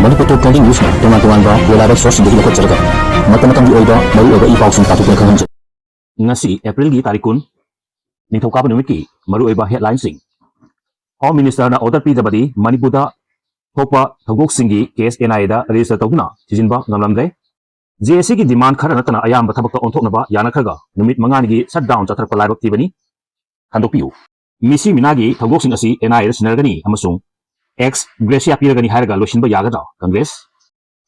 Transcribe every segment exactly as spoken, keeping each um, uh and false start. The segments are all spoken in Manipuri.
ꯃꯅꯤꯄꯨꯔ ꯇꯣꯞ ꯇ꯭ꯔꯦꯟꯗꯤꯡ ꯅ꯭ꯌꯨꯁꯅ ꯇꯣꯉꯥꯟ ꯇꯣꯉꯥꯟꯕ ꯂꯣꯂꯥꯏꯕ ꯁꯣꯔꯁꯁꯤꯡꯗꯒꯤ ꯂꯧꯈꯠꯆꯔꯒ ꯃꯇꯝ ꯃꯇꯝꯒꯤ ꯑꯣꯏꯕ ꯃꯔꯨꯑꯣꯏꯕ ꯏ ꯄꯥꯎꯁꯤꯡ ꯇꯥꯊꯣꯛꯇꯨꯅ ꯈꯪꯍꯟꯖꯩ꯫ ꯉꯁꯤ ꯑꯦꯄ꯭ꯔꯤꯜꯒꯤ ꯇꯥꯔꯤꯛ ꯀꯨꯟ, ꯅꯤꯡꯊꯧꯀꯥꯕ ꯅꯨꯃꯤꯠꯀꯤ ꯃꯔꯨꯑꯣꯏꯕ ꯍꯦꯗꯂꯥꯏꯟꯁꯤꯡ꯫ ꯍꯣꯝ ꯃꯤꯅꯤꯁꯇꯔꯅ ꯑꯣꯔꯗꯔ ꯄꯤꯗ꯭ꯔꯕꯗꯤ ꯃꯅꯤꯄꯨꯔꯗ ꯊꯣꯛꯄ ꯊꯧꯗꯣꯛꯁꯤꯡꯒꯤ ꯀꯦꯁ ꯑꯦꯟ ꯑꯥꯏ ꯑꯦꯗ ꯔꯦꯖꯤꯁꯇꯔ ꯇꯧꯗꯨꯅ ꯊꯤꯖꯤꯟꯕ ꯉꯝꯂꯝꯗ꯭ꯔꯦ꯫ ꯖꯦ ꯑꯦ ꯁꯤꯒꯤ ꯗꯤꯃꯥꯟ ꯈꯔ ꯅꯠꯇꯅ ꯑꯌꯥꯝꯕ ꯊꯕꯛꯇ ꯑꯣꯟꯊꯣꯛꯅꯕ ꯌꯥꯅꯈ꯭ꯔꯒ ꯅꯨꯃꯤꯠ ꯃꯉꯥꯅꯤꯒꯤ ꯁꯠ ꯗꯥꯎꯟ ꯆꯠꯊꯔꯛꯄ ꯂꯥꯏꯕꯛ ꯊꯤꯕꯅꯤ꯫ ꯍꯟꯗꯣꯛꯄꯤꯌꯨ꯫ ꯃꯤꯁꯤ ꯃꯤꯅꯥꯒꯤ ꯊꯧꯗꯣꯛꯁꯤꯡ ꯑꯁꯤ ꯑꯦꯟ ꯑꯥꯏ ꯑꯦꯗ ꯁꯤꯟꯅꯔꯒꯅꯤ ꯑꯃꯁꯨꯡ ꯑꯦꯛꯁ ꯒ꯭ꯔꯦꯁꯤꯌꯥ ꯄꯤꯔꯒꯅꯤ ꯍꯥꯏꯔꯒ ꯂꯣꯏꯁꯤꯟꯕ ꯌꯥꯒꯗ꯭ꯔꯥ ꯀꯪꯒ꯭ꯔꯦꯁ?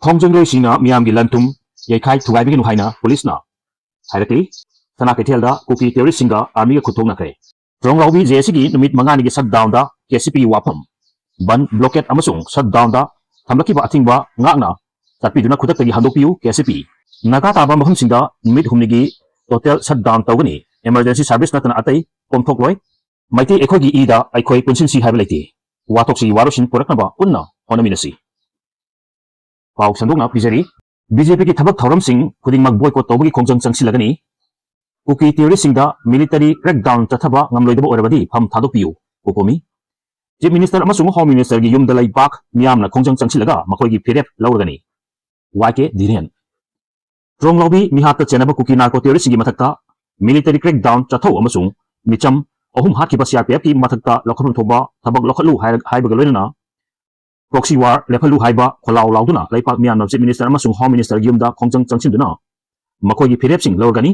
ꯈꯣꯡꯖꯪꯂꯣꯏꯁꯤꯡꯅ ꯃꯤꯌꯥꯝꯒꯤ ꯂꯟ ꯊꯨꯝ ꯌꯩꯈꯥꯏ ꯊꯨꯒꯥꯏꯕꯤꯒꯅꯨ ꯍꯥꯏꯅ ꯄꯨꯂꯤꯁꯅ ꯍꯥꯏꯔꯛꯂꯤ꯫ ꯁꯅꯥ ꯀꯩꯊꯦꯜꯗ ꯀꯨꯀꯤ ꯇꯦꯔꯣꯔꯤꯁꯁꯤꯡꯒ ꯑꯥꯔꯃꯤꯒ ꯈꯨꯠꯊꯣꯛꯅꯈ꯭ꯔꯦ꯫ ꯇ꯭ꯔꯣꯡꯂꯥꯎꯕꯤ ꯖꯦ ꯑꯦ ꯁꯤꯒꯤ ꯅꯨꯃꯤꯠ ꯃꯉꯥꯅꯤꯒꯤ ꯁꯠ ꯗꯥꯎꯟꯗ ꯀꯦ ꯁꯤ ꯄꯤꯒꯤ ꯋꯥꯐꯝ, ꯕꯟ, ꯕ꯭ꯂꯣꯀꯦꯠ ꯑꯃꯁꯨꯡ ꯁꯠ ꯗꯥꯎꯟꯗ ꯊꯝꯂꯛꯈꯤꯕ ꯑꯊꯤꯡꯕ ꯉꯥꯛꯅ ꯆꯠꯄꯤꯗꯨꯅ ꯈꯨꯗꯛꯇꯒꯤ ꯍꯟꯗꯣꯛꯄꯤꯌꯨ, ꯀꯦ ꯁꯤ ꯄꯤ꯫ ꯅꯥꯒꯥ ꯇꯥꯕ ꯃꯐꯝꯁꯤꯡꯗ ꯅꯨꯃꯤꯠ ꯍꯨꯝꯅꯤꯒꯤ ꯇꯣꯇꯦꯜ ꯁꯠ ꯗꯥꯎꯟ ꯇꯧꯒꯅꯤ꯫ ꯏꯃꯔꯖꯦꯟꯁꯤ ꯁꯥꯔꯚꯤꯁ ꯅꯠꯇꯅ ꯑꯇꯩ ꯀꯣꯝꯊꯣꯛꯂꯣꯏ꯫ ꯃꯩꯇꯩ ꯑꯩꯈꯣꯏꯒꯤ ꯏꯗ ꯑꯩꯈꯣꯏ ꯄꯨꯟꯁꯤꯟꯁꯤ ꯍꯥꯏꯕ ꯂꯩꯇꯦ꯫ ꯋꯥꯊꯣꯛꯁꯤꯒꯤ ꯋꯥꯔꯣꯏꯁꯤꯟ ꯄꯨꯔꯛꯅꯕ ꯄꯨꯟꯅ ꯍꯣꯠꯅꯃꯤꯟꯅꯁꯤ꯫ ꯄꯥꯎ ꯁꯟꯗꯣꯛꯅ ꯄꯤꯖꯔꯤ꯫ ꯕꯤ ꯖꯦ ꯄꯤꯒꯤ ꯊꯕꯛ ꯊꯧꯔꯝꯁꯤꯡ ꯈꯨꯗꯤꯡꯃꯛ ꯕꯣꯏꯀꯣꯠ ꯇꯧꯕꯒꯤ ꯈꯣꯡꯖꯪ ꯆꯪꯁꯤꯜꯂꯒꯅꯤ꯫ ꯀꯨꯀꯤ ꯇꯦꯔꯣꯔꯤꯁꯁꯤꯡꯗ ꯃꯤꯂꯤꯇꯔꯤ ꯀ꯭ꯔꯦꯛꯗꯥꯎꯟ ꯆꯠꯊꯕ ꯉꯝꯂꯣꯏꯗꯕ ꯑꯣꯏꯔꯕꯗꯤ ꯐꯝ ꯊꯥꯗꯣꯛꯄꯤꯌꯨ, ꯀꯣꯀꯣꯃꯤ꯫ ꯆꯤꯐ ꯃꯤꯅꯤꯁꯇꯔ ꯑꯃꯁꯨꯡ ꯍꯣꯝ ꯃꯤꯅꯤꯁꯇꯔꯒꯤ ꯌꯨꯝꯗ ꯂꯩꯕꯥꯛ ꯃꯤꯌꯥꯝꯅ ꯈꯣꯡꯖꯪ ꯆꯪꯁꯤꯜꯂꯒ ꯃꯈꯣꯏꯒꯤ ꯐꯤꯔꯦꯞ ꯂꯧꯔꯒꯅꯤ꯫ ꯋꯥꯏ ꯀꯦ ꯙꯤꯔꯦꯟ꯫ ꯇ꯭ꯔꯣꯡꯂꯥꯎꯕꯤ ꯃꯤꯍꯥꯠꯇ ꯆꯦꯟꯅꯕ ꯀꯨꯀꯤ ꯅꯥꯔꯀꯣ ꯇꯦꯔꯣꯔꯤꯁꯁꯤꯡꯒꯤ ꯃꯊꯛꯇ ꯃꯤꯂꯤꯇꯔꯤ ꯀ꯭ꯔꯦꯛꯗꯥꯎꯟ ꯆꯠꯊꯧ ꯑꯃꯁꯨꯡ ꯃꯤꯆꯝ ꯑꯍꯨꯝ ꯍꯥꯠꯈꯤꯕ ꯁꯤ ꯑꯥꯔ ꯄꯤ ꯑꯦꯐꯀꯤ ꯃꯊꯛꯇ ꯂꯧꯈꯠꯐꯝ ꯊꯣꯛꯄ ꯊꯕꯛ ꯂꯧꯈꯠꯂꯨ ꯍꯥꯏꯔ-, ꯍꯥꯏꯕꯒ ꯂꯣꯏꯅꯅ ꯄ꯭ꯔꯣꯛꯁꯤ ꯋꯥꯔ ꯂꯦꯞꯍꯜꯂꯨ ꯍꯥꯏꯕ ꯈꯣꯜꯂꯥꯎ ꯂꯥꯎꯗꯨꯅ ꯂꯩꯄꯥꯛ ꯃꯤꯌꯥꯝꯅ ꯆꯤꯐ ꯃꯤꯅꯤꯁꯇꯔ ꯑꯃꯁꯨꯡ ꯍꯣꯝ ꯃꯤꯅꯤꯁꯇꯔꯒꯤ ꯌꯨꯝꯗ ꯈꯣꯡꯖꯪ ꯆꯪꯁꯤꯟꯗꯨꯅ ꯃꯈꯣꯏꯒꯤ ꯐꯤꯔꯦꯞꯁꯤꯡ ꯂꯧꯔꯒꯅꯤ꯫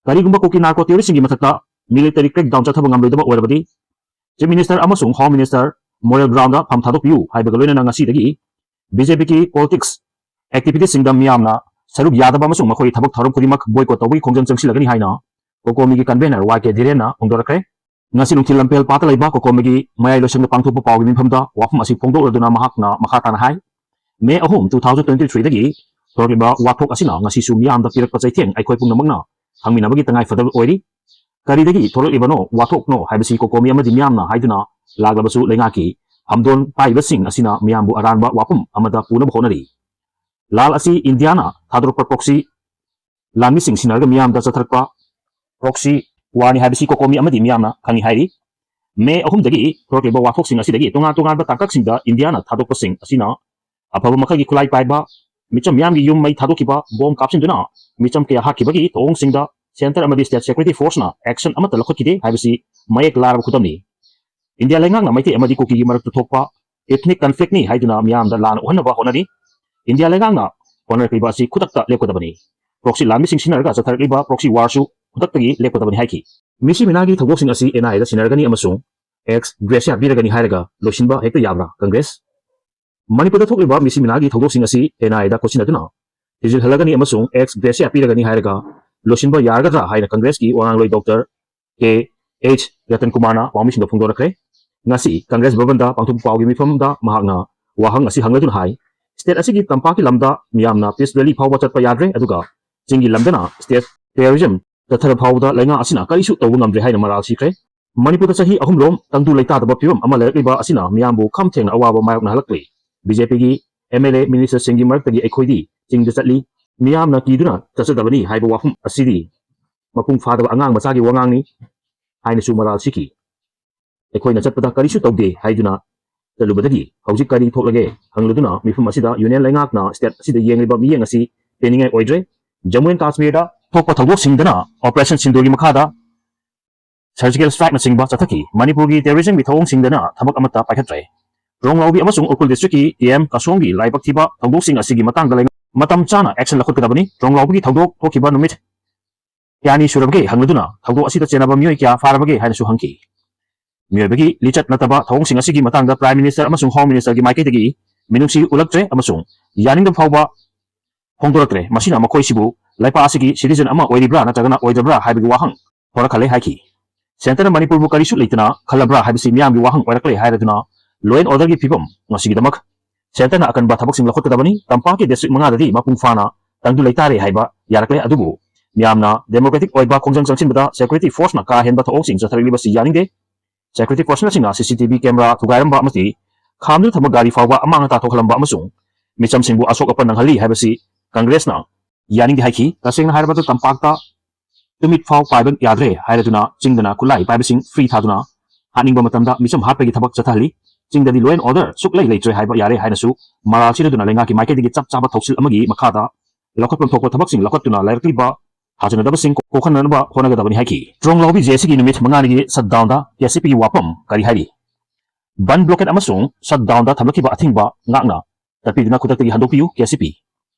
ꯀꯔꯤꯒꯨꯝꯕ ꯀꯨꯀꯤ ꯅꯥꯔꯀꯣ ꯇꯦꯔꯣꯔꯤꯁꯁꯤꯡꯒꯤ ꯃꯊꯛꯇ ꯃꯤꯂꯤꯇꯔꯤ ꯀ꯭ꯔꯦꯛꯗꯥꯎꯟ ꯆꯠꯊꯕ ꯉꯝꯂꯣꯏꯗꯕ ꯑꯣꯏꯔꯕꯗꯤ, ꯆꯤꯐ ꯃꯤꯅꯤꯁꯇꯔ ꯑꯃꯁꯨꯡ ꯍꯣꯝ ꯃꯤꯅꯤꯁꯇꯔ ꯃꯣꯔꯦꯜ ꯒ꯭ꯔꯥꯎꯟꯗ ꯐꯝ ꯊꯥꯗꯣꯛꯄꯤꯌꯨ ꯍꯥꯏꯕꯒ ꯂꯣꯏꯅꯅ ꯉꯁꯤꯗꯒꯤ ꯕꯤ ꯖꯦ ꯄꯤꯒꯤ ꯄꯣꯂꯤꯇꯤꯛꯁ ꯑꯦꯛꯇꯤꯚꯤꯇꯤꯁꯁꯤꯡꯗ ꯃꯤꯌꯥꯝꯅ ꯁꯔꯨꯛ ꯌꯥꯗꯕ ꯑꯃꯁꯨꯡ ꯃꯈꯣꯏꯒꯤ ꯊꯕꯛ ꯊꯧꯔꯝ ꯈꯨꯗꯤꯡꯃꯛ ꯕꯣꯏꯀꯣꯠ ꯇꯧꯕꯒꯤ ꯈꯣꯡꯖꯪ ꯆꯪꯁꯤꯜꯂꯒꯅꯤ ꯍꯥꯏꯅ ꯀꯣꯀꯣꯃꯤꯒꯤ ꯀꯟꯚꯦꯅꯔ ꯋꯥꯏ ꯀꯦ ꯙꯤꯔꯦꯟꯅ ꯐꯣꯡꯗꯣꯔꯛꯈ꯭ꯔꯦ꯫ ꯉꯁꯤ ꯅꯨꯡꯊꯤꯜ ꯂꯝꯐꯦꯜ ꯄꯥꯠꯇ ꯂꯩꯕ ꯀꯣꯀꯣꯃꯤꯒꯤ ꯃꯌꯥꯏ ꯂꯣꯏꯁꯪꯗ ꯄꯥꯡꯊꯣꯛꯄ ꯄꯥꯎꯒꯤ ꯃꯤꯐꯝꯗ ꯋꯥꯐꯝ ꯑꯁꯤ ꯐꯣꯡꯗꯣꯛꯂꯗꯨꯅ ꯃꯍꯥꯛꯅ ꯃꯈꯥ ꯇꯥꯅ ꯍꯥꯏ, ꯃꯦ ꯑꯍꯨꯝ, ꯇꯨ ꯊꯥꯎꯖꯟ ꯇ꯭ꯋꯦꯟꯇꯤ ꯊ꯭ꯔꯤꯗꯒꯤ ꯊꯣꯔꯛꯂꯤꯕ ꯋꯥꯊꯣꯛ ꯑꯁꯤꯅ ꯉꯁꯤꯁꯨ ꯃꯤꯌꯥꯝꯗ ꯄꯤꯔꯛꯄ ꯆꯩꯊꯦꯡ ꯑꯩꯈꯣꯏ ꯄꯨꯝꯅꯃꯛꯅ ꯈꯪꯃꯤꯟꯅꯕꯒꯤ ꯇꯉꯥꯏ ꯐꯗꯕ ꯑꯣꯏꯔꯤ꯫ ꯀꯔꯤꯗꯒꯤ ꯊꯣꯔꯛꯂꯤꯕꯅꯣ ꯋꯥꯊꯣꯛꯅꯣ ꯍꯥꯏꯕꯁꯤ ꯀꯣꯀꯣꯃꯤ ꯑꯃꯗꯤ ꯃꯤꯌꯥꯝꯅ ꯍꯥꯏꯗꯨꯅ ꯂꯥꯛꯂꯕꯁꯨ ꯂꯩꯉꯥꯛꯀꯤ ꯐꯝꯗꯣꯟ ꯄꯥꯏꯔꯤꯕꯁꯤꯡ ꯑꯁꯤꯅ ꯃꯤꯌꯥꯝꯕꯨ ꯑꯔꯥꯟꯕ ꯋꯥꯐꯝ ꯑꯃꯗ ꯄꯨꯅꯕ ꯍꯣꯠꯅꯔꯤ꯫ ꯂꯥꯜ ꯑꯁꯤ ꯏꯟꯗꯤꯌꯥꯅ ꯊꯥꯗꯣꯔꯛꯄ ꯄ꯭ꯔꯣꯛꯁꯤ ꯂꯥꯟꯃꯤꯁꯤꯡ ꯁꯤꯟꯅꯔꯒ ꯃꯤꯌꯥꯝꯗ ꯆꯠꯊꯔꯛꯄ ꯄ꯭ꯔꯣꯛꯁꯤ ꯋꯥꯔꯅꯤ ꯍꯥꯏꯕꯁꯤ ꯀꯣꯀꯣꯃꯤ ꯑꯃꯗꯤ ꯃꯤꯌꯥꯝꯅ ꯈꯪꯏ ꯍꯥꯏꯔꯤ꯫ ꯃꯦ ꯑꯍꯨꯝꯗꯒꯤ ꯊꯣꯔꯛꯂꯤꯕ ꯋꯥꯊꯣꯛꯁꯤꯡ ꯑꯁꯤꯗꯒꯤ ꯇꯣꯉꯥꯟ ꯇꯣꯉꯥꯟꯕ ꯇꯥꯡꯀꯛꯁꯤꯡꯗ ꯏꯟꯗꯤꯌꯥꯅ ꯊꯥꯗꯣꯛꯄꯁꯤꯡ ꯑꯁꯤꯅ ꯑꯐꯕ ꯃꯈꯜꯒꯤ ꯈꯨꯠꯂꯥꯏ ꯄꯥꯏꯕ, ꯃꯤꯆꯝ ꯃꯤꯌꯥꯝꯒꯤ ꯌꯨꯝ ꯃꯩ ꯊꯥꯗꯣꯛꯈꯤꯕ, ꯕꯣꯝ ꯀꯥꯞꯁꯤꯟꯗꯨꯅ ꯃꯤꯆꯝ ꯀꯌꯥ ꯍꯥꯠꯈꯤꯕꯒꯤ ꯊꯧꯑꯣꯡꯁꯤꯡꯗ centre ꯑꯃꯗꯤ state security forceꯅ action ꯑꯃꯠꯇ ꯂꯧꯈꯠꯈꯤꯗꯦ ꯍꯥꯏꯕꯁꯤ ꯃꯌꯦꯛ ꯂꯥꯔꯕ ꯈꯨꯗꯝꯅꯤ꯫ ꯏꯟꯗꯤꯌꯥ ꯂꯩꯉꯥꯛꯅ ꯃꯩꯇꯩ ꯑꯃꯗꯤ ꯀꯨꯀꯤꯒꯤ ꯃꯔꯛꯇ ꯊꯣꯛꯄ ethnic conflictꯅꯤ ꯍꯥꯏꯗꯨꯅ ꯃꯤꯌꯥꯝꯗ ꯂꯥꯟ ꯎꯍꯟꯅꯕ ꯍꯣꯠꯅꯔꯤ꯫ ꯏꯟꯗꯤꯌꯥ ꯂꯩꯉꯥꯛꯅ ꯍꯣꯠꯅꯔꯛꯂꯤꯕ ꯑꯁꯤ ꯈꯨꯗꯛꯇ ꯂꯦꯞꯀꯗꯕꯅꯤ꯫ Proxy ꯂꯥꯟꯃꯤꯁꯤꯡ ꯁꯤꯖꯤꯟꯅꯔꯒ ꯆꯠꯊꯔꯛꯂꯤꯕ proxy warꯁꯨ ꯈꯨꯗꯛꯇꯒꯤ ꯂꯦꯞꯀꯗꯕꯅꯤ ꯍꯥꯏꯈꯤ꯫ ꯃꯤꯁꯤ ꯃꯤꯅꯥꯒꯤ ꯊꯧꯗꯣꯛꯁꯤꯡ ꯑꯁꯤ NIAꯗ ꯁꯤꯟꯅꯔꯒꯅꯤ ꯑꯃꯁꯨꯡ ex gratia ꯄꯤꯔꯒꯅꯤ ꯍꯥꯏꯔꯒ ꯂꯣꯏꯁꯤꯟꯕ ꯍꯦꯛꯇ ꯌꯥꯕ꯭ꯔꯥ ꯀꯪꯒ꯭ꯔꯦꯁ? ꯃꯅꯤꯄꯨꯔꯗ ꯊꯣꯛꯂꯤꯕ ꯃꯤꯁꯤ ꯃꯤꯅꯥꯒꯤ ꯊꯧꯗꯣꯛꯁꯤꯡ ꯑꯁꯤ NIAꯗ ꯈꯣꯠꯆꯤꯟꯅꯗꯨꯅ ꯊꯤꯖꯤꯜꯍꯜꯂꯒꯅꯤ ꯑꯃꯁꯨꯡ ex gratia ꯄꯤꯔꯒꯅꯤ ꯍꯥꯏꯔꯒ ꯂꯣꯏꯁꯤꯟꯕ ꯌꯥꯔꯒꯗ꯭ꯔꯥ ꯍꯥꯏꯅ ꯀꯪꯒ꯭ꯔꯦꯁꯀꯤ ꯋꯥꯉꯥꯡꯂꯣꯏ ꯗꯣꯛꯇꯔ ꯀꯦ ꯑꯩꯆ ꯔꯇꯟ ꯀꯨꯃꯥꯔꯅ ꯄꯥꯎꯃꯤꯁꯤꯡꯗ ꯐꯣꯡꯗꯣꯔꯛꯈ꯭ꯔꯦ꯫ ꯉꯁꯤ ꯀꯪꯒ꯭ꯔꯦꯁ ꯚꯕꯟꯗ ꯄꯥꯡꯊꯣꯛꯄ ꯄꯥꯎꯒꯤ ꯃꯤꯐꯝꯗ ꯃꯍꯥꯛꯅ ꯋꯥꯍꯪ ꯑꯁꯤ ꯍꯪꯂꯗꯨꯅ ꯍꯥꯏ, state ꯑꯁꯤꯒꯤ ꯇꯝꯄꯥꯛꯀꯤ ꯂꯝꯗ ꯃꯤꯌꯥꯝꯅ peace rally ꯐꯥꯎꯕ ꯆꯠꯄ ꯌꯥꯗ꯭ꯔꯦ, ꯑꯗꯨꯒ ꯆꯤꯡꯒꯤ ꯂꯝꯗꯅ state terrorism ꯆꯠꯊꯔ ꯐꯥꯎꯕꯗ ꯂꯩꯉꯥꯛ ꯑꯁꯤꯅ ꯀꯔꯤꯁꯨ ꯇꯧꯕ ꯉꯝꯗ꯭ꯔꯦ ꯍꯥꯏꯅ ꯃꯔꯥꯜ ꯁꯤꯈ꯭ꯔꯦ꯫ ꯃꯅꯤꯄꯨꯔꯗ ꯆꯍꯤ ꯑꯍꯨꯝꯔꯣꯝ ꯇꯪꯗꯨ ꯂꯩꯇꯥꯗꯕ ꯐꯤꯕꯝ ꯑꯃ ꯂꯩꯔꯛꯂꯤꯕ ꯑꯁꯤꯅ ꯃꯤꯌꯥꯝꯕꯨ ꯈꯝ ꯊꯦꯡꯅ ꯑꯋꯥꯕ ꯃꯥꯌꯣꯛꯅꯍꯜꯂꯛꯂꯤ꯫ BJPꯒꯤ MLA ministerꯁꯤꯡꯒꯤ ꯃꯔꯛꯇꯒꯤ ꯑꯩꯈꯣꯏꯗꯤ ꯆꯤꯡꯗ ꯆꯠꯂꯤ, ꯃꯤꯌꯥꯝꯅ ꯀꯤꯗꯨꯅ ꯆꯠꯆꯗꯕꯅꯤ ꯍꯥꯏꯕ ꯋꯥꯐꯝ ꯑꯁꯤꯗꯤ ꯃꯄꯨꯡ ꯐꯥꯗꯕ ꯑꯉꯥꯡ ꯃꯆꯥꯒꯤ ꯋꯥꯉꯥꯡꯅꯤ ꯍꯥꯏꯅꯁꯨ ꯃꯔꯥꯜ ꯁꯤꯈꯤ꯫ ꯑꯩꯈꯣꯏꯅ ꯆꯠꯄꯗ ꯀꯔꯤꯁꯨ ꯇꯧꯗꯦ ꯍꯥꯏꯗꯨꯅ ꯆꯠꯂꯨꯕꯗꯒꯤ ꯍꯧꯖꯤꯛ ꯀꯔꯤ ꯊꯣꯛꯂꯒꯦ ꯍꯪꯂꯗꯨꯅ ꯃꯤꯐꯝ ꯑꯁꯤꯗ union ꯂꯩꯉꯥꯛꯅ state ꯑꯁꯤꯗ ꯌꯦꯡꯂꯤꯕ ꯃꯤꯠꯌꯦꯡ ꯑꯁꯤ ꯄꯦꯟꯅꯤꯡꯉꯥꯏ ꯑꯣꯏꯗ꯭ꯔꯦ꯫ ꯖꯝꯃꯨ ꯑꯦꯟ ꯀꯥꯁꯃꯤꯔꯗ ꯊꯣꯛꯄ ꯊꯧꯗꯣꯛꯁꯤꯡꯗꯅ Operation ꯁꯤꯟꯗꯨꯔꯒꯤ ꯃꯈꯥꯗ surgical strikeꯅꯆꯤꯡꯕ ꯆꯠꯊꯈꯤ꯫ ꯃꯅꯤꯄꯨꯔꯒꯤ terrorismꯒꯤ ꯊꯧꯑꯣꯡꯁꯤꯡꯗꯅ ꯊꯕꯛ ꯑꯃꯠꯇ ꯄꯥꯏꯈꯠꯇ꯭ꯔꯦ꯫ ꯔꯣꯡꯂꯥꯎꯕꯤ ꯑꯃꯁꯨꯡ ꯎꯈ꯭ꯔꯨꯜ districtꯀꯤ ꯇꯤ ꯑꯦꯝ ꯀꯁꯣꯝꯒꯤ ꯂꯥꯏꯕꯛ ꯊꯤꯕ ꯊꯧꯗꯣꯛꯁꯤꯡ ꯑꯁꯤꯒꯤ ꯃꯇꯥꯡꯗ ꯂꯩꯉꯥꯛ ꯃꯇꯝ ꯆꯥꯅ action ꯂꯧꯈꯠꯀꯗꯕꯅꯤ꯫ ꯔꯣꯡꯂꯥꯎꯕꯤꯒꯤ ꯊꯧꯗꯣꯛ ꯊꯣꯛꯈꯤꯕ ꯅꯨꯃꯤꯠ ꯀꯌꯥꯅꯤ ꯁꯨꯔꯕꯒꯦ ꯍꯪꯂꯗꯨꯅ ꯊꯧꯗꯣꯛ ꯑꯁꯤꯗ ꯆꯦꯟꯅꯕ ꯃꯤꯑꯣꯏ ꯀꯌꯥ ꯐꯥꯔꯕꯒꯦ ꯍꯥꯏꯅꯁꯨ ꯍꯪꯈꯤ꯫ ꯃꯤꯑꯣꯏꯕꯒꯤ ꯂꯤꯆꯠ ꯅꯠꯇꯕ ꯊꯧꯑꯣꯡꯁꯤꯡ ꯑꯁꯤꯒꯤ ꯃꯇꯥꯡꯗ Prime Minister ꯑꯃꯁꯨꯡ Home Ministerꯒꯤ ꯃꯥꯏꯀꯩꯗꯒꯤ ꯃꯤꯅꯨꯡꯁꯤ ꯎꯠꯂꯛꯇ꯭ꯔꯦ ꯑꯃꯁꯨꯡ ꯌꯥꯅꯤꯡꯗꯕ ꯐꯥꯎꯕ ꯐꯣꯡꯗꯣꯔꯛꯇ꯭ꯔꯦ꯫ ꯃꯁꯤꯅ ꯃꯈꯣꯏꯁꯤꯕꯨ ꯂꯩꯄꯥꯛ ꯑꯁꯤꯒꯤ citizen ꯑꯃ ꯑꯣꯏꯔꯤꯕ꯭ꯔꯥ ꯅꯠꯇ꯭ꯔꯒꯅ ꯑꯣꯏꯗꯕ꯭ꯔꯥ ꯍꯥꯏꯕꯒꯤ ꯋꯥꯍꯪ ꯍꯧꯔꯛꯍꯜꯂꯦ ꯍꯥꯏꯈꯤ꯫ Centreꯅ ꯃꯅꯤꯄꯨꯔꯕꯨ ꯀꯔꯤꯁꯨ ꯂꯩꯇꯅ ꯈꯜꯂꯕ꯭ꯔꯥ ꯍꯥꯏꯕꯁꯤ ꯃꯤꯌꯥꯝꯒꯤ ꯋꯥꯍꯪ ꯑꯣꯏꯔꯛꯂꯦ ꯍꯥꯏꯔꯗꯨꯅ law and orderꯒꯤ ꯐꯤꯕꯝ ꯉꯁꯤꯒꯤꯗꯃꯛ Centreꯅ ꯑꯀꯟꯕ ꯊꯕꯛꯁꯤꯡ ꯂꯧꯈꯠꯀꯗꯕꯅꯤ꯫ ꯇꯝꯄꯥꯛꯀꯤ district ꯃꯉꯥꯗꯗꯤ ꯃꯄꯨꯡ ꯐꯥꯅ ꯇꯪꯗꯨ ꯂꯩꯇꯥꯔꯦ ꯍꯥꯏꯕ ꯌꯥꯔꯛꯂꯦ, ꯑꯗꯨꯕꯨ ꯃꯤꯌꯥꯝꯅ democratic ꯑꯣꯏꯕ ꯈꯣꯡꯖꯪ ꯆꯪꯁꯤꯟꯕꯗ security forceꯅ ꯀꯥ ꯍꯦꯟꯕ ꯊꯧꯑꯣꯡꯁꯤꯡ ꯆꯠꯊꯔꯛꯂꯤꯕꯁꯤ ꯌꯥꯅꯤꯡꯗꯦ꯫ Security personnelꯁꯤꯡꯅ CCTV camera ꯊꯨꯒꯥꯏꯔꯝꯕ ꯑꯃꯗꯤ ꯈꯥꯝꯗꯨꯅ ꯊꯝꯕ ꯒꯥꯔꯤ ꯐꯥꯎꯕ ꯑꯃꯥꯡ ꯑꯇꯥ ꯊꯣꯛꯍꯜꯂꯝꯕ ꯑꯃꯁꯨꯡ ꯃꯤꯆꯝꯁꯤꯡꯕꯨ ꯑꯁꯣꯛ ꯑꯄꯟ ꯅꯪꯍꯜꯂꯤ ꯍꯥꯏꯕꯁꯤ ꯀꯪꯒ꯭ꯔꯦꯁꯅ ꯌꯥꯅꯤꯡꯗꯦ ꯍꯥꯏꯈꯤ꯫ ꯇꯁꯦꯡꯅ ꯍꯥꯏꯔꯕꯗ ꯇꯝꯄꯥꯛꯇ ꯇꯨꯃꯤꯠ ꯐꯥꯎ ꯄꯥꯏꯕ ꯌꯥꯗ꯭ꯔꯦ ꯍꯥꯏꯔꯗꯨꯅ ꯆꯤꯡꯗꯅ ꯈꯨꯠꯂꯥꯏ ꯄꯥꯏꯕꯁꯤꯡ free ꯊꯥꯗꯨꯅ ꯍꯥꯠꯅꯤꯡꯕ ꯃꯇꯝꯗ ꯃꯤꯆꯝ ꯍꯥꯠꯄꯒꯤ ꯊꯕꯛ ꯆꯠꯊꯍꯜꯂꯤ꯫ ꯆꯤꯡꯗꯗꯤ law and order ꯁꯨꯛꯂꯩ ꯂꯩꯇ꯭ꯔꯦ ꯍꯥꯏꯕ ꯌꯥꯔꯦ ꯍꯥꯏꯅꯁꯨ ꯃꯔꯥꯜ ꯁꯤꯗꯗꯨꯅ ꯂꯩꯉꯥꯛꯀꯤ ꯃꯥꯏꯀꯩꯗꯒꯤ ꯆꯞ ꯆꯥꯕ ꯊꯧꯁꯤꯜ ꯑꯃꯒꯤ ꯃꯈꯥꯗ ꯂꯧꯈꯠꯐꯝ ꯊꯣꯛꯄ ꯊꯕꯛꯁꯤꯡ ꯂꯧꯈꯠꯇꯨꯅ ꯂꯩꯔꯛꯂꯤꯕ ꯊꯥꯖꯅꯗꯕꯁꯤꯡ ꯀꯣꯛꯍꯟꯅꯅꯕ ꯍꯣꯠꯅꯒꯗꯕꯅꯤ ꯍꯥꯏꯈꯤ꯫ ꯇ꯭ꯔꯣꯡꯂꯥꯎꯕꯤ ꯖꯦ ꯑꯦꯁꯤꯒꯤ ꯅꯨꯃꯤꯠ ꯃꯉꯥꯅꯤꯒꯤ shutdownꯗ ꯀꯦ ꯑꯦꯁ ꯏ ꯄꯤꯒꯤ ꯋꯥꯐꯝ ꯀꯔꯤ ꯍꯥꯏꯔꯤ? Bandh blockade ꯑꯃꯁꯨꯡ shutdownꯗ ꯊꯝꯂꯛꯈꯤꯕ ꯑꯊꯤꯡꯕ ꯉꯥꯛꯅ ꯆꯠꯄꯤꯗꯨꯅ ꯈꯨꯗꯛꯇꯒꯤ ꯍꯟꯗꯣꯛꯄꯤꯌꯨ, K S E P.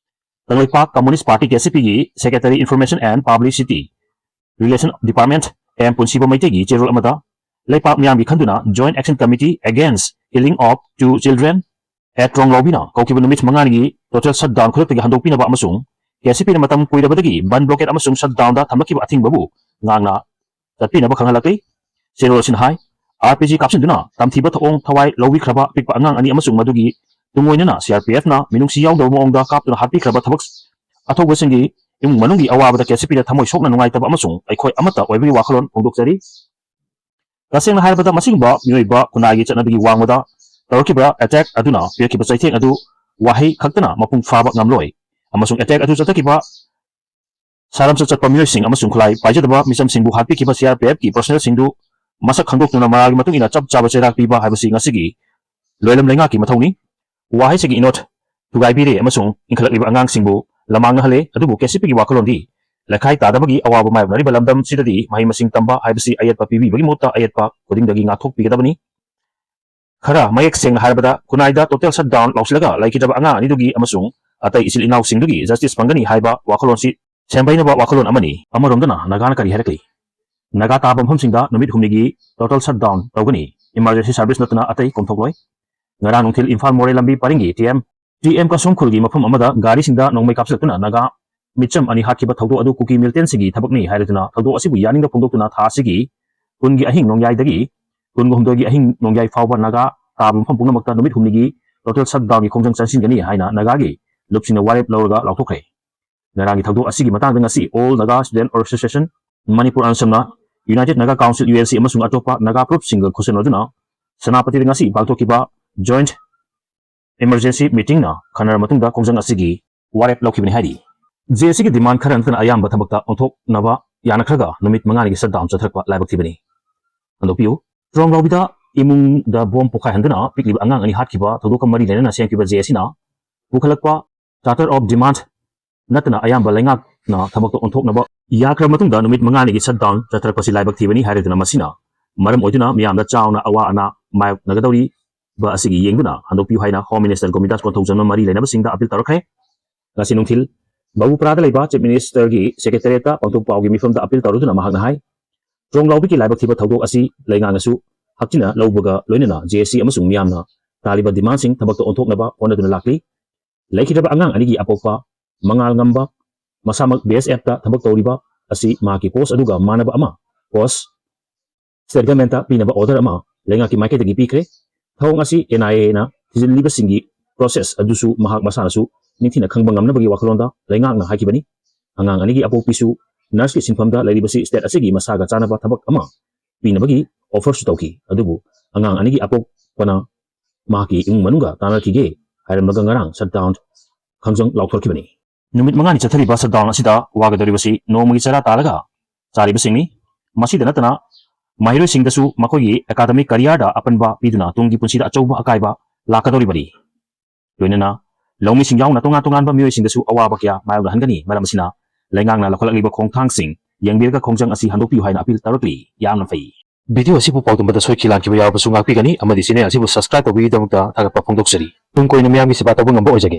Kangleipak Communist Party, K S E ꯄꯤꯒꯤ Secretary Information and Publicity Relation Department M Punshiba ꯃꯩꯇꯩꯒꯤ ꯆꯦꯔꯣꯜ ꯑꯃꯗ ꯂꯩꯄꯥꯛ ꯃꯤꯌꯥꯝꯒꯤ ꯈꯟꯗꯨꯅ Joint Action Committee Against Killing of Two Children at ꯇ꯭ꯔꯣꯡꯂꯥꯎꯕꯤꯅ ꯀꯧꯈꯤꯕ ꯅꯨꯃꯤꯠ ꯃꯉꯥꯅꯤꯒꯤ total shutdown ꯈꯨꯗꯛꯇꯒꯤ ꯍꯟꯗꯣꯛꯄꯤꯅꯕ ꯑꯃꯁꯨꯡ ꯀꯦ ꯑꯦꯁ ꯏ ꯄꯤꯅ ꯃꯇꯝ ꯀꯨꯏꯔꯕꯗꯒꯤ bandh blockade ꯑꯃꯁꯨꯡ shutdownꯗ ꯊꯝꯂꯛꯈꯤꯕ ꯑꯊꯤꯡꯕꯕꯨ ꯉꯥꯛꯅ ꯆꯠꯄꯤꯅꯕ ꯈꯪꯍꯜꯂꯛꯂꯤ꯫ ꯆꯦꯔꯣꯜ ꯑꯁꯤꯅ ꯍꯥꯏ, ꯑꯥꯔ ꯄꯤ ꯖꯤ ꯀꯥꯞꯁꯤꯟꯗꯨꯅ ꯇꯝꯊꯤꯕ ꯊꯧꯑꯣꯡ ꯊꯋꯥꯏ ꯂꯧꯕꯤꯈ꯭ꯔꯕ ꯑꯄꯤꯛꯄ ꯑꯉꯥꯡ ꯑꯅꯤ ꯑꯃꯁꯨꯡ ꯃꯗꯨꯒꯤ ꯇꯨꯡꯑꯣꯏꯅꯅ ꯁꯤ ꯑꯥꯔ ꯄꯤ ꯑꯦꯐꯅ ꯃꯤꯅꯨꯡꯁꯤ ꯌꯥꯎꯗꯕ ꯃꯑꯣꯡꯗ ꯀꯥꯞꯇꯨꯅ ꯍꯥꯠꯄꯤꯈ꯭ꯔꯕ ꯊꯕꯛ ꯑꯊꯧꯕꯁꯤꯡꯒꯤ ꯏꯃꯨꯡ ꯃꯅꯨꯡꯒꯤ ꯑꯋꯥꯕꯗ ꯀꯦ ꯑꯦꯁ ꯏ ꯄꯤꯅ ꯊꯃꯣꯏ ꯁꯣꯛꯅ ꯅꯨꯡꯉꯥꯏꯇꯕ ꯑꯃꯁꯨꯡ ꯑꯩꯈꯣꯏ ꯑꯃꯠꯇ ꯑꯣꯏꯕꯒꯤ ꯋꯥꯈꯜꯂꯣꯟ ꯐꯣꯡꯗꯣꯛꯆꯔꯤ꯫ ꯇꯁꯦꯡꯅ ꯍꯥꯏꯔꯕꯗ, ꯃꯁꯤꯒꯨꯝꯕ ꯃꯤꯑꯣꯏꯕ ꯈꯨꯟꯅꯥꯏꯒꯤ ꯆꯠꯅꯕꯤꯒꯤ ꯋꯥꯡꯃꯗ ꯇꯧꯔꯛꯈꯤꯕ attack ꯑꯗꯨꯅ ꯄꯤꯔꯛꯈꯤꯕ ꯆꯩꯊꯦꯡ ꯑꯗꯨ ꯋꯥꯍꯩ ꯈꯛꯇꯅ ꯃꯄꯨꯡ ꯐꯥꯕ ꯉꯝꯂꯣꯏ, ꯑꯃꯁꯨꯡ attack ꯑꯗꯨ ꯆꯠꯊꯈꯤꯕ ꯁꯥꯔꯝꯆꯠ ꯆꯠꯄ ꯃꯤꯑꯣꯏꯁꯤꯡ ꯑꯃꯁꯨꯡ ꯈꯨꯠꯂꯥꯏ ꯄꯥꯏꯖꯗꯕ ꯃꯤꯆꯝꯁꯤꯡꯕꯨ ꯍꯥꯠꯄꯤꯈꯤꯕ ꯁꯤ ꯑꯥꯔ ꯄꯤ ꯑꯦꯐꯀꯤ personnelꯁꯤꯡꯗꯨ ꯃꯁꯛ ꯈꯪꯗꯣꯛꯇꯨꯅ ꯃꯔꯥꯜꯒꯤ ꯃꯇꯨꯡ ꯏꯟꯅ ꯆꯞ ꯆꯥꯕ ꯆꯩꯔꯥꯛ ꯄꯤꯕ ꯍꯥꯏꯕꯁꯤ ꯉꯁꯤꯒꯤ ꯂꯣꯏꯂꯝ ꯂꯩꯉꯥꯛꯀꯤ ꯃꯊꯧꯅꯤ꯫ ꯋꯥꯍꯩꯁꯤꯒꯤ ꯏꯅꯣꯠ ꯊꯨꯒꯥꯏꯕꯤꯔꯦ ꯑꯃꯁꯨꯡ ꯏꯟꯈꯠꯂꯛꯂꯤꯕ ꯑꯉꯥꯡꯁꯤꯡꯕꯨ ꯂꯃꯥꯡꯅꯍꯜꯂꯦ, ꯑꯗꯨꯕꯨ ꯀꯦ ꯑꯦꯁ ꯏ ꯄꯤꯒꯤ ꯋꯥꯈꯜꯂꯣꯟꯗꯤ ꯂꯩꯈꯥꯏ ꯇꯥꯗꯕꯒꯤ ꯑꯋꯥꯕ ꯃꯥꯌꯣꯛꯅꯔꯤꯕ ꯂꯝꯗꯝꯁꯤꯗꯗꯤ ꯃꯍꯩ ꯃꯁꯤꯡ ꯇꯝꯕ ꯍꯥꯏꯕꯁꯤ ꯑꯌꯦꯠꯄ ꯄꯤꯕꯤꯕꯒꯤ ꯃꯍꯨꯠꯇ ꯑꯌꯦꯠꯄ ꯈꯨꯗꯤꯡꯗꯒꯤ ꯉꯥꯛꯊꯣꯛꯄꯤꯒꯗꯕꯅꯤ꯫ ꯈꯔ ꯃꯌꯦꯛ ꯁꯦꯡꯅ ꯍꯥꯏꯔꯕꯗ, ꯈꯨꯟꯅꯥꯏꯗ total shutdown ꯂꯥꯎꯁꯤꯜꯂꯒ ꯂꯩꯈꯤꯗ꯭ꯔꯕ ꯑꯉꯥꯡ ꯑꯅꯤꯗꯨꯒꯤ ꯑꯃꯁꯨꯡ ꯑꯇꯩ ꯏꯆꯤꯜ ꯏꯅꯥꯎꯁꯤꯡꯗꯨꯒꯤ justice ꯐꯪꯒꯅꯤ ꯍꯥꯏꯕ ꯋꯥꯈꯜꯂꯣꯟꯁꯤ ꯁꯦꯝꯕꯩꯅꯕ ꯋꯥꯈꯜꯂꯣꯟ ꯑꯃꯅꯤ꯫ ꯑꯃꯔꯣꯝꯗꯅ ꯅꯥꯒꯥꯅ ꯀꯔꯤ ꯍꯥꯏꯔꯛꯂꯤ? ꯅꯥꯒꯥ ꯇꯥꯕ ꯃꯐꯝꯁꯤꯡꯗ ꯅꯨꯃꯤꯠ ꯍꯨꯝꯅꯤꯒꯤ total shutdown ꯇꯧꯒꯅꯤ꯫ Emergency service ꯅꯠꯇꯅ ꯑꯇꯩ ꯀꯣꯝꯊꯣꯛꯂꯣꯏ꯫ ꯉꯔꯥꯡ ꯅꯨꯡꯊꯤꯜ ꯏꯝꯐꯥꯜ ꯃꯣꯔꯦ ꯂꯝꯕꯤ ꯄꯔꯤꯡꯒꯤ ꯇꯤ ꯑꯦꯝ, ꯇꯤ ꯑꯦꯝ ꯀꯁꯣꯝ ꯈꯨꯜꯒꯤ ꯃꯐꯝ ꯑꯃꯗ ꯒꯥꯔꯤꯁꯤꯡꯗ ꯅꯣꯡꯃꯩ ꯀꯥꯞꯁꯤꯜꯂꯛꯇꯨꯅ ꯅꯥꯒꯥ ꯃꯤꯆꯝ ꯑꯅꯤ ꯍꯥꯠꯈꯤꯕ ꯊꯧꯗꯣꯛ ꯑꯗꯨ ꯀꯨꯀꯤ militantꯁꯤꯡꯒꯤ ꯊꯕꯛꯅꯤ ꯍꯥꯏꯔꯗꯨꯅ ꯊꯧꯗꯣꯛ ꯑꯁꯤꯕꯨ ꯌꯥꯅꯤꯡꯗ ꯐꯣꯡꯗꯣꯛꯇꯨꯅ ꯊꯥ ꯑꯁꯤꯒꯤ ꯀꯨꯟꯒꯤ ꯑꯍꯤꯡ ꯅꯣꯡꯌꯥꯏꯗꯒꯤ ꯀꯨꯟꯒ ꯍꯨꯝꯗꯣꯏꯒꯤ ꯑꯍꯤꯡ ꯅꯣꯡꯌꯥꯏ ꯐꯥꯎꯕ ꯅꯥꯒꯥ ꯇꯥꯕ ꯃꯐꯝ ꯄꯨꯝꯅꯃꯛꯇ ꯅꯨꯃꯤꯠ ꯍꯨꯝꯅꯤꯒꯤ total shutdownꯒꯤ ꯈꯣꯡꯖꯪ ꯆꯪꯁꯤꯟꯒꯅꯤ ꯍꯥꯏꯅ ꯅꯥꯒꯥꯒꯤ ꯂꯨꯞꯁꯤꯡꯅ ꯋꯥꯔꯦꯞ ꯂꯧꯔꯒ ꯂꯥꯎꯊꯣꯛꯈ꯭ꯔꯦ꯫ ꯉꯔꯥꯡꯒꯤ ꯊꯧꯗꯣꯛ ꯑꯁꯤꯒꯤ ꯃꯇꯥꯡꯗ ꯉꯁꯤ All Naga Student Association Manipur ꯑꯟꯁꯝꯅ United Naga Council, U N C, ꯑꯃꯁꯨꯡ ꯑꯇꯣꯞꯄ ꯅꯥꯒꯥ ꯐꯨꯔꯨꯞꯁꯤꯡꯒ ꯈꯨꯠꯁꯝꯅꯗꯨꯅ ꯁꯦꯅꯥꯄꯇꯤꯗ ꯉꯁꯤ ꯄꯥꯡꯊꯣꯛꯈꯤꯕ Joint Emergency Meetingꯅ ꯈꯟꯅꯔ ꯃꯇꯨꯡꯗ ꯈꯣꯡꯖꯪ ꯑꯁꯤꯒꯤ ꯋꯥꯔꯦꯞ ꯂꯧꯈꯤꯕꯅꯤ ꯍꯥꯏꯔꯤ꯫ ꯖꯦ ꯑꯦꯁꯤꯒꯤ demand ꯈꯔ ꯅꯠꯇꯅ ꯑꯌꯥꯝꯕ ꯊꯕꯛꯇ ꯑꯣꯟꯊꯣꯛꯅꯕ ꯌꯥꯅꯈ꯭ꯔꯒ ꯅꯨꯃꯤꯠ ꯃꯉꯥꯅꯤꯒꯤ shutdown ꯆꯠꯊꯔꯛꯄ ꯂꯥꯏꯕꯛ ꯊꯤꯕꯅꯤ꯫ ꯍꯟꯗꯣꯛꯄꯤꯌꯨ꯫ ꯇ꯭ꯔꯣꯡꯂꯥꯎꯕꯤꯗ ꯏꯃꯨꯡꯗ ꯕꯣꯝ ꯄꯣꯈꯥꯏꯍꯟꯗꯨꯅ ꯄꯤꯛꯂꯤꯕ ꯑꯉꯥꯡ ꯑꯅꯤ ꯍꯥꯠꯈꯤꯕ ꯊꯧꯗꯣꯛꯀ ꯃꯔꯤ ꯂꯩꯅꯅ ꯁꯦꯝꯈꯤꯕ ꯖꯦ ꯑꯦꯁ ꯁꯤꯅ ꯄꯨꯈꯠꯂꯛꯄ Charter of Demand ꯅꯠꯇꯅ ꯑꯌꯥꯝꯕ ꯂꯩꯉꯥꯛꯅ ꯊꯕꯛꯇ ꯑꯣꯟꯊꯣꯛꯅꯕ ꯌꯥꯈ꯭ꯔꯕ ꯃꯇꯨꯡꯗ ꯅꯨꯃꯤꯠ ꯃꯉꯥꯅꯤꯒꯤ shutdown ꯆꯠꯊꯔꯛꯄꯁꯤ ꯂꯥꯏꯕꯛ ꯊꯤꯕꯅꯤ ꯍꯥꯏꯔꯗꯨꯅ ꯃꯁꯤꯅ ꯃꯔꯝ ꯑꯣꯏꯗꯨꯅ ꯃꯤꯌꯥꯝꯗ ꯆꯥꯎꯅ ꯑꯋꯥ ꯑꯅꯥ ꯃꯥꯌꯣꯛꯅꯒꯗꯧꯔꯤꯕ ꯑꯁꯤꯒꯤ ꯌꯦꯡꯗꯨꯅ ꯍꯟꯗꯣꯛꯄꯤꯌꯨ ꯍꯥꯏꯅ Home Minister ꯒꯣꯕꯤꯟꯗꯥꯁ ꯀꯣꯟꯊꯧꯖꯝꯅ ꯃꯔꯤ ꯂꯩꯅꯕꯁꯤꯡꯗ appeal ꯇꯧꯔꯛꯈ꯭ꯔꯦ꯫ ꯉꯁꯤ ꯅꯨꯡꯊꯤꯜ ꯕꯥꯕꯨꯄꯨꯔꯥꯗ ꯂꯩꯕ Chief Minister ꯒꯤ Secretariat ꯇ ꯄꯥꯡꯊꯣꯛꯄ ꯄꯥꯎꯒꯤ ꯃꯤꯐꯝꯗ appeal ꯇꯧꯔꯗꯨꯅ ꯃꯍꯥꯛꯅ ꯍꯥꯏ, ꯇ꯭ꯔꯣꯡꯂꯥꯎꯕꯤꯒꯤ ꯂꯥꯏꯕꯛ ꯊꯤꯕ ꯊꯧꯗꯣꯛ ꯑꯁꯤ ꯂꯩꯉꯥꯛꯅꯁꯨ ꯍꯛꯆꯤꯟꯅ ꯂꯧꯕꯒ ꯂꯣꯏꯅꯅ ꯖꯦ ꯑꯦꯁ ꯁꯤ ꯑꯃꯁꯨꯡ ꯃꯤꯌꯥꯝꯅ ꯇꯥꯜꯂꯤꯕ demand ꯁꯤꯡ ꯊꯕꯛꯇ ꯑꯣꯟꯊꯣꯛꯅꯕ ꯍꯣꯠꯅꯗꯨꯅ ꯂꯥꯛꯂꯤ꯫ ꯂꯩꯈꯤꯗ꯭ꯔꯕ ꯑꯉꯥꯡ ꯑꯅꯤꯒꯤ ꯑꯄꯣꯛꯄ ꯃꯉꯥꯜ ꯉꯝꯕ, ꯃꯁꯥꯃꯛ ꯕꯤ ꯑꯦꯁ ꯑꯦꯐ ꯇ ꯊꯕꯛ ꯇꯧꯔꯤꯕ ꯑꯁꯤ ꯃꯍꯥꯛꯀꯤ post ꯑꯗꯨꯒ ꯃꯥꯟꯅꯕ ꯑꯃ post State Government ꯇ ꯄꯤꯅꯕ order ꯑꯃ ꯂꯩꯉꯥꯛꯀꯤ ꯃꯥꯏꯀꯩꯗꯒꯤ ꯄꯤꯈ꯭ꯔꯦ꯫ ꯊꯧꯑꯣꯡ ꯑꯁꯤ N I A ꯅ ꯊꯤꯖꯤꯜꯂꯤꯕꯁꯤꯡꯒꯤ process ꯑꯗꯨꯁꯨ ꯃꯍꯥꯛ ꯃꯁꯥꯅꯁꯨ ꯅꯤꯡꯊꯤꯅ ꯈꯪꯕ ꯉꯝꯅꯕꯒꯤ ꯋꯥꯈꯜꯂꯣꯟꯗ ꯂꯩꯉꯥꯛꯅ ꯍꯥꯏꯈꯤꯕꯅꯤ꯫ ꯑꯉꯥꯡ ꯑꯅꯤꯒꯤ ꯑꯄꯣꯛꯄꯤꯁꯨ nurse ꯀꯤ ꯁꯤꯟꯐꯝꯗ ꯂꯩꯔꯤꯕꯁꯤ state ꯑꯁꯤꯒꯤ ꯃꯁꯥꯒ ꯆꯥꯟꯅꯕ ꯊꯕꯛ ꯑꯃ ꯄꯤꯅꯕꯒꯤ offer ꯁꯨ ꯇꯧꯈꯤ꯫ ꯑꯗꯨꯕꯨ ꯑꯉꯥꯡ ꯑꯅꯤꯒꯤ ꯑꯄꯣꯛꯄꯅ ꯃꯍꯥꯛꯀꯤ ꯏꯃꯨꯡ ꯃꯅꯨꯡꯒ ꯇꯥꯟꯅꯈꯤꯒꯦ ꯍꯥꯏꯔꯝꯂꯒ ꯉꯔꯥꯡ shutdown ꯈꯪꯖꯪ ꯂꯥꯎꯊꯣꯔꯛꯈꯤꯕꯅꯤ꯫ ꯅꯨꯃꯤꯠ ꯃꯉꯥꯅꯤ ꯆꯠꯊꯔꯤꯕ shutdown ꯑꯁꯤꯗ ꯋꯥꯒꯗꯧꯔꯤꯕꯁꯤ ꯅꯣꯡꯃꯒꯤ ꯆꯔꯥ ꯇꯥꯜꯂꯒ ꯆꯥꯔꯤꯕꯁꯤꯡꯅꯤ꯫ ꯃꯁꯤꯗ ꯅꯠꯇꯅ ꯃꯍꯩꯔꯣꯏꯁꯤꯡꯗꯁꯨ ꯃꯈꯣꯏꯒꯤ academic career ꯗ ꯑꯄꯟꯕ ꯄꯤꯗꯨꯅ ꯇꯨꯡꯒꯤ ꯄꯨꯟꯁꯤꯗ ꯑꯆꯧꯕ ꯑꯀꯥꯏꯕ ꯂꯥꯛꯀꯗꯧꯔꯤꯕꯅꯤ꯫ ꯂꯣꯏꯅꯅ ꯂꯧꯃꯤꯁꯤꯡ ꯌꯥꯎꯅ ꯇꯣꯉꯥꯟ ꯇꯣꯉꯥꯟꯕ ꯃꯤꯑꯣꯏꯁꯤꯡꯗꯁꯨ ꯑꯋꯥꯕ ꯀꯌꯥ ꯃꯥꯌꯣꯛꯅꯍꯟꯒꯅꯤ꯫ ꯃꯔꯝ ꯑꯁꯤꯅ ꯂꯩꯉꯥꯛꯅ ꯂꯧꯈꯠꯂꯛꯂꯤꯕ ꯈꯣꯡꯊꯥꯡꯁꯤꯡ ꯌꯦꯡꯕꯤꯔꯒ ꯈꯣꯡꯖꯪ ꯑꯁꯤ ꯍꯟꯗꯣꯛꯄꯤꯌꯨ ꯍꯥꯏꯅ appeal ꯇꯧꯔꯛꯂꯤ꯫ ꯌꯥꯝꯅ ꯐꯩ꯫ Video ꯑꯁꯤꯕꯨ ꯄꯥꯎꯗꯝꯕꯗ ꯁꯣꯏꯈꯤ ꯂꯥꯟꯈꯤꯕ ꯌꯥꯎꯔꯕꯁꯨ ꯉꯥꯛꯄꯤꯒꯅꯤ ꯑꯃꯗꯤ channel ꯑꯁꯤꯕꯨ subscribe ꯇꯧꯕꯤꯕꯒꯤꯗꯃꯛꯇ ꯊꯥꯒꯠꯄ ꯐꯣꯡꯗꯣꯛꯆꯔꯤ꯫ ꯇꯨꯡ ꯀꯣꯏꯅ ꯃꯤꯌꯥꯝꯒꯤ ꯁꯦꯕꯥ ꯇꯧꯕ ꯉꯝꯕ ꯑꯣꯏꯖꯒꯦ꯫